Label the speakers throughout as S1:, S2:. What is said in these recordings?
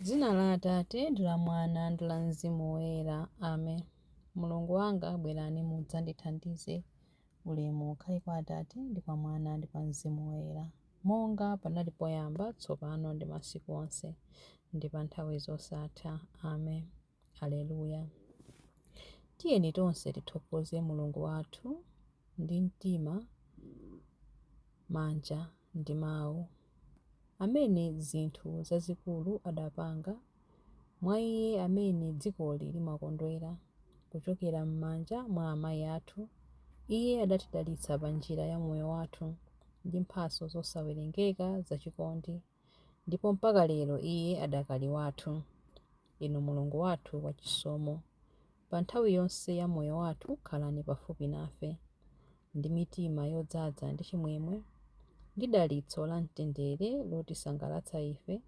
S1: Dzina la Atate ndi la Mwana ndi la Mzimu Woyera. Amen. Mulungu wanga, bwerani mudzandithandize. Ulemu ukhale kwa Atate ndi kwa Mwana ndi kwa Mzimu Woyera, monga panali poyamba, tsopano ndi masiku onse, ndi pa nthawi zosatha. Amen. Aleluya. Tiyeni tonse tithokoze Mulungu wathu ndi mtima, manja ndi mawu, amene zinthu zazikulu adapanga, mwa Iye amene dzikoli limakondwera, kuchokera m'manja mwa amayi athu, Iye adatidalitsa pa njira ya moyo wathu ndi mphatso zosawerengeka zachikondi, ndipo mpaka lero Iye adakali wathu. Inu Mulungu wathu wachisomo, pa nthawi yonse ya moyo wathu khalani pafupi nafe, ndi mitima yodzaza ndi chimwemwe, ndi dalitso la mtendere lotisangalatsa ife,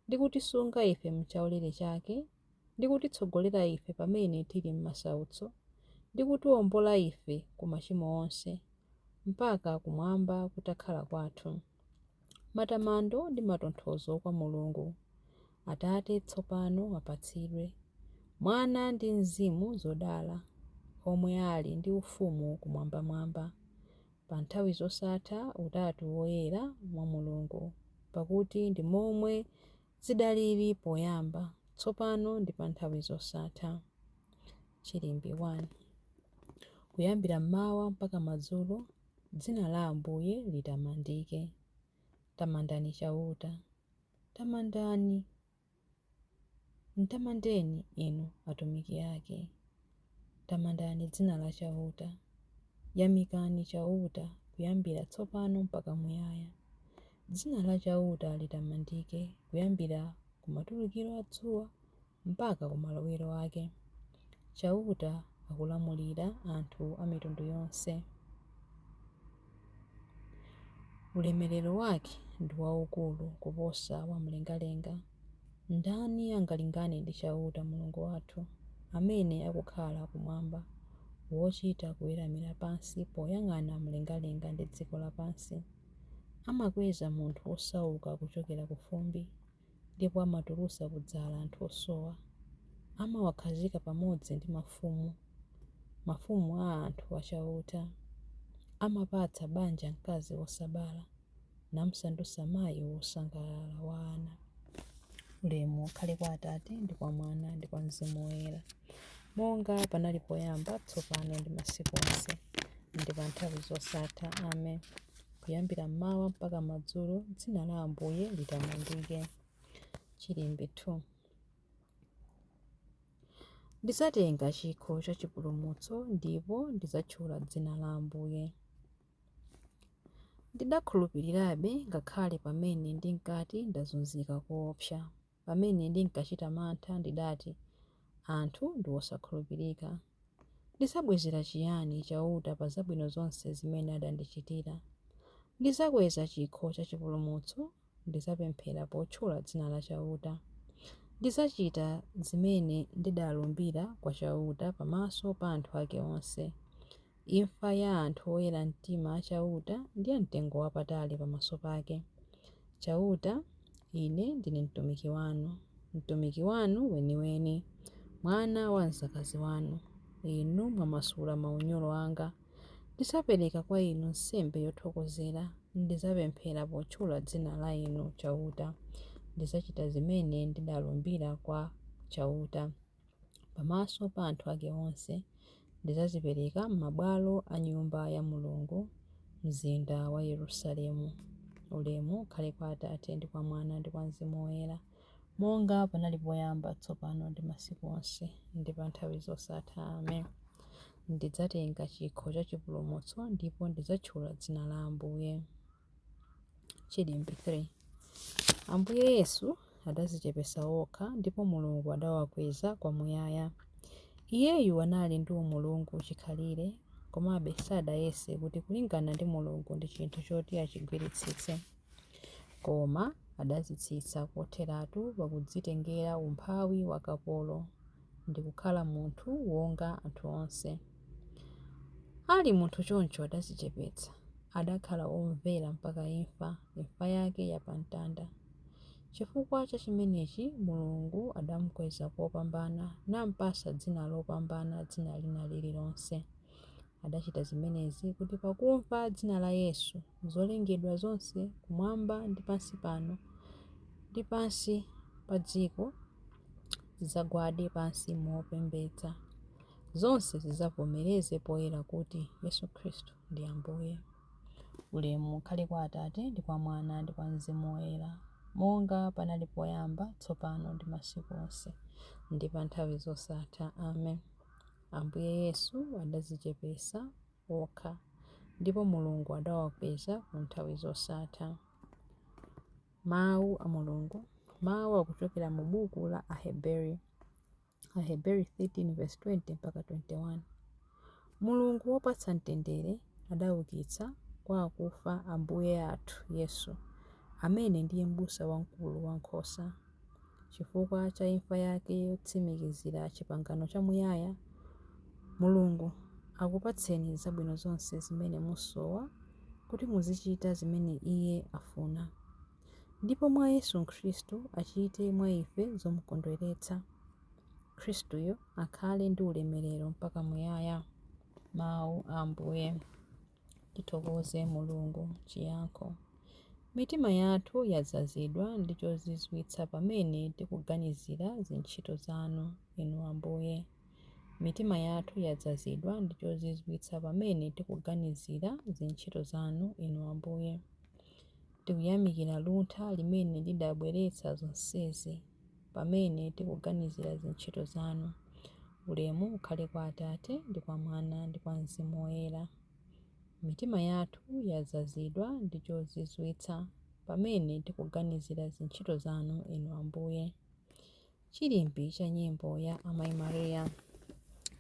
S1: ndi kutisunga ife m'chaulere chake, ndi kutitsogolera ife pamene tili m'masautso, ndi kutiwombola ife ku machimo onse, mpaka kumwamba kutakhala kwathu. Matamando ndi matonthozo kwa Mulungu Atate tsopano apatsidwe, Mwana ndi Mzimu zodala, omwe ali ndi ufumu kumwambamwamba, pa nthawi zosatha Utatu Woyera mwa Mulungu, pakuti ndi momwe zidalili poyamba, tsopano ndi pa nthawi zosatha. Chilimbi 1. Kuyambira m'mawa mpaka madzulo, dzina la Ambuye litamandike. Tamandani Chauta. Tamandani, mtamandeni inu atumiki ake. Tamandani dzina la Chauta. Yamikani Chauta kuyambira tsopano mpaka muyaya. Dzina la Chauta litamandike kuyambira ku matulukiro a dzuwa mpaka ku malowero ake. Chauta akulamulira anthu a mitundu yonse. Ulemerero wake ndi waukulu kuposa wa mlengalenga. Ndani angalingane ndi Chauta Mulungu wathu, amene akukhala kumwamba, wochita kuweramira pansi poyang'ana mlengalenga ndi dziko lapansi? Amakweza munthu wosauka kuchokera ku fumbi, ndipo amatulutsa kudzala anthu osowa. Amawakhazika pamodzi ndi mafumu, mafumu a anthu a Chauta. Amapatsa banja mkazi wosabala, namsandutsa mayi wosangalala wa ana. Ulemu ukhale kwa Atate, ndi kwa Mwana, ndi kwa Mzimu Woyera, monga panali poyamba, tsopano ndi masiku onse, ndi pa nthawi zosatha. Amen. Kuyambira m'mawa mpaka madzulo, dzina la Ambuye litamandike. Chilimbi 2. Ndidzatenga chikho cha chipulumutso ndipo ndidzatchula dzina la Ambuye. Ndidakhulupirirabe ngakhale pamene ndinkati ndazunzika koopsa. Pamene ndinkachita mantha ndidati, Anthu ndi osakhulupirika. Ndidzabwezera chiyani Chauta pa zabwino zonse zimene adandichitira? Ndidzakweza chikho cha chipulumutso, ndidzapemphera potchula dzina la Chauta. Ndidzachita zimene ndidalumbira kwa Chauta pamaso pa anthu ake onse. Imfa ya anthu oyera mtima a Chauta ndi yamtengowapatali pamaso pake. Chauta, ine ndine mtumiki wanu, mtumiki wanu weniweni, mwana wa mdzakazi wanu. Inu mwamasula maunyolo anga. Ndidzapereka kwa Inu nsembe yothokozera, ndidzapemphera potchula dzina la Inu Chauta. Ndidzachita zimene ndidalumbira kwa Chauta pamaso pa anthu ake onse. Ndidzazipereka m'mabwalo a Nyumba ya Mulungu, mzinda wa Yerusalemu. Ulemu ukhale kwa Atate ndi kwa Mwana ndi kwa Mzimu Woyera, monga panali poyamba, tsopano ndi masiku onse, ndi pa nthawi zosatha. Amen. Ndidzatenga chikho cha chipulumutso ndipo ndidzatchula dzina la Ambuye. Chilimbi 3. Ambuye Yesu adadzichepetsa okha ndipo Mulungu adawakweza kwamuyaya. Iyeyu anali ndi umulungu chikhalire, komabe sadayese kuti kulingana ndi Mulungu ndi chinthu choti achigwiritsitse. Koma adadzitsitsa kotheratu pakudzitengera umphawi wa kapolo, ndi kukhala munthu wonga anthu onse. Ali munthu choncho adadzichepetsa, adakhala womvera mpaka imfa, imfa yake ya pa mtanda. Chifukwa cha chimenechi Mulungu adamkweza kopambana, nampatsa dzina lopambana dzina lina lililonse. Adachita zimenezi kuti pakumva dzina la Yesu, zolengedwa zonse kumwamba ndi pansi pano ndi pansi pa dziko zidzagwade pansi mopembedza. Zonse zidzavomereze poyera kuti Yesu Khristu ndi Ambuye. Ulemu ukhale kwa Atate, ndi kwa Mwana, ndi kwa Mzimu Woyera, monga panali poyamba, tsopano, ndi masiku onse, ndi pa nthawi zosatha. Amen. Ambuye Yesu adadzichepetsa okha, ndipo Mulungu adawakweza ku nthawi zosatha. Mawu a Mulungu. Mawu akuchokera mu buku la Aheberi. Aheberi 13 verse 20 mpaka 21. Mulungu wopatsa mtendere adaukitsa kwa akufa Ambuye athu Yesu, amene ndiye Mbusa Wamkulu wa nkhosa. Chifukwa cha imfa yake yotsimikizira chipangano chamuyaya, Mulungu akupatseni zabwino zonse zimene musowa kuti muzichita zimene Iye afuna. Ndipo mwa Yesu Khristu achite mwa ife zomkondweretsa. Khristuyo akhale ndi ulemerero mpaka muyaya. Mawu a Ambuye. Tithokoze Mulungu. Chiyankho. Mitima yathu yadzazidwa ndi chozizwitsa pamene tikuganizira zintchito zanu, Inu Ambuye. Mitima yathu yadzazidwa ndi chozizwitsa pamene tikuganizira zintchito zanu, Inu Ambuye. Tikuyamikira luntha limene lidabweretsa zonsezi, pamene tikuganizira zintchito zanu. Ulemu ukhale kwa Atate, ndi kwa Mwana, ndi kwa Mzimu Woyera. Mitima yathu yadzazidwa ndi chozizwitsa pamene tikuganizira zintchito zanu, Inu Ambuye. Chilimbi cha nyimbo ya Amayi Maria.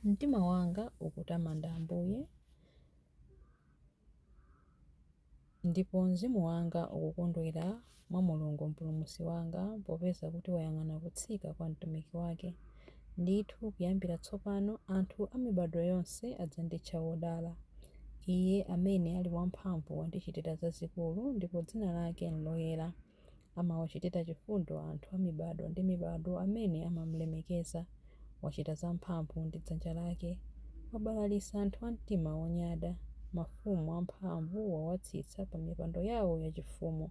S1: Mtima wanga ukutamanda Ambuye, Ndipo mzimu wanga ukukondwera mwa Mulungu Mpulumutsi wanga, popeza kuti wayang'ana kutsika kwa mtumiki wake. Ndithu, kuyambira tsopano anthu a mibadwo yonse adzanditcha wodala. Iye amene ali wamphamvu wandichitira zazikulu, ndipo dzina lake n'loyera. Amawachitira chifundo anthu a mibadwo ndi mibadwo amene amamlemekeza. Wachita zamphamvu ndi dzanja lake. Wabalalitsa anthu a mtima wonyada. Mafumu amphamvu wawatsitsa pa mipando yawo yachifumu,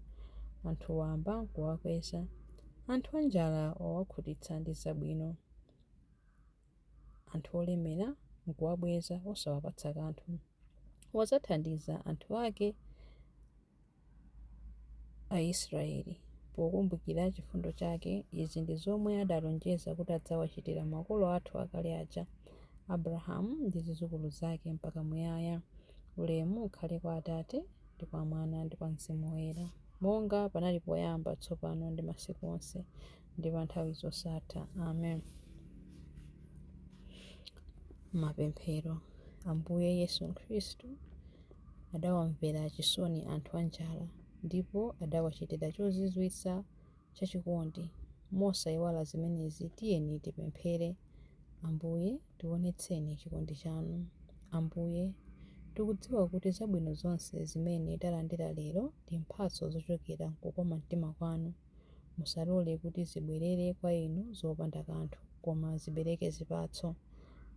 S1: anthu wamba n'kuwakweza. Anthu anjala wawakhutitsa ndi zabwino, anthu olemera n'kuwabweza osawapatsa kanthu. Wadzathandiza anthu ake Aisraeli, pokumbukira chifundo chake. Izi ndi zomwe adalonjeza kuti adzawachitira makolo athu akale aja, Abrahamu ndi zidzukulu zake mpaka muyaya. Ulemu ukhale kwa Atate, ndi kwa Mwana, ndi kwa Mzimu Woyera, monga panali poyamba, tsopano, ndi masiku onse, ndi pa nthawi zosatha. Amen. Mapemphero. Ambuye Yesu Khristu adawamvera chisoni anthu anjala, ndipo adawachitira chozizwitsa chachikondi. Mosaiwala zimenezi, tiyeni tipemphere, Ambuye, tionetseni chikondi chanu. Ambuye, tikudziwa kuti zabwino zonse zimene talandira lero ndi mphatso zochokera m'kukoma mtima kwanu. Musalole kuti zibwerere kwa inu zopanda kanthu, koma zibereke zipatso.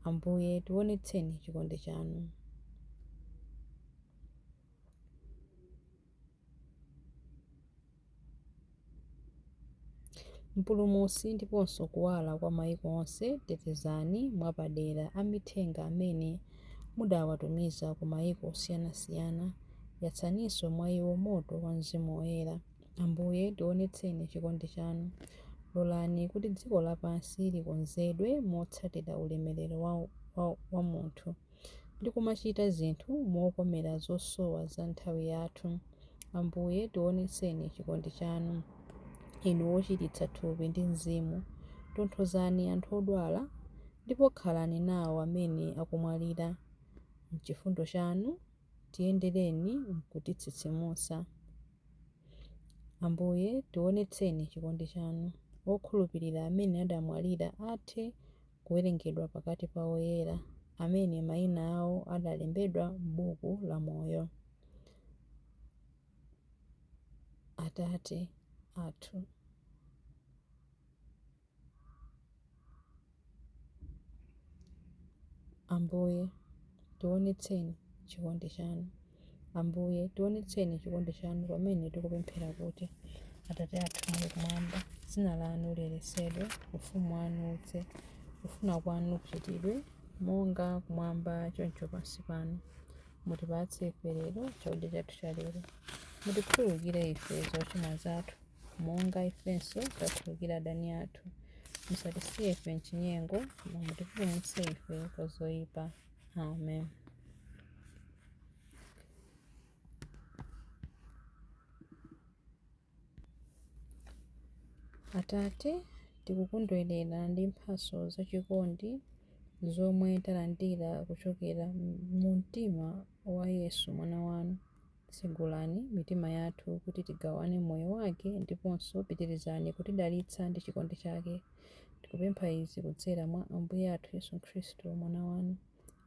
S1: Ambuye, tionetseni chikondi chanu. Mpulumutsi ndiponso kuwala kwa maiko onse, tetezani mwapadera amithenga amene mudawatumiza ku maiko osiyanasiyana. Yatsaninso mwa iwo moto wa Mzimu Woyera. Ambuye, tionetseni chikondi chanu. Lolani kuti dziko lapansi likonzedwe motsatira ulemerero wa munthu, ndi kumachita zinthu mokomera zosowa za nthawi yathu. Ambuye, tionetseni chikondi chanu. Inu wochiritsa thupi ndi mzimu, tonthozani anthu odwala, ndipo khalani nawo amene akumwalira. M'chifundo chanu, tiyendereni n'kutitsitsimutsa. Ambuye, tionetseni chikondi chanu. Okhulupirira amene adamwalira athe kuwerengedwa pakati pa oyera, amene maina awo adalembedwa m'buku la moyo. Atate athu. Ambuye, tionetseni chikondi chanu. Ambuye, tionetseni chikondi chanu pamene tikupemphera kuti, Atate athu muli kumwamba, dzina lanu liyeretsedwe, ufumu wanu udze, kufuna kwanu kuchitidwe, monga kumwamba choncho pansi pano. Mutipatse ife lero chakudya chathu cha lero. Mutikhululukire ife zochimwa zathu, monga ifenso takhululukira adani athu. Musatisiye ife m'chinyengo, koma mutipulumutse ife kwa zoyipa. Amen. Atate, tikukondwerera ndi mphatso zachikondi zomwe talandira kuchokera mu mtima wa Yesu Mwana wanu. Tsegulani mitima yathu kuti tigawane moyo wake ndiponso pitirizani kutidalitsa ndi chikondi chake. Tikupempha izi kudzera mwa Ambuye athu Yesu Khristu, Mwana wanu,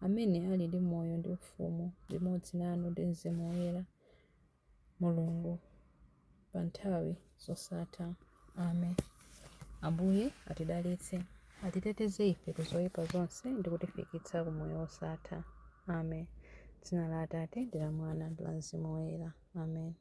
S1: amene ali ndi moyo ndi ufumu limodzi nanu ndi Mzimu Woyera, Mulungu, pa nthawi zosatha. Amen. Ambuye atidalitse, atiteteze ife ku zoyipa zonse ndi kutifikitsa ku moyo wosatha. Amen. Dzina la Atate ndi la Mwana ndi la Mzimu Woyera. Amen.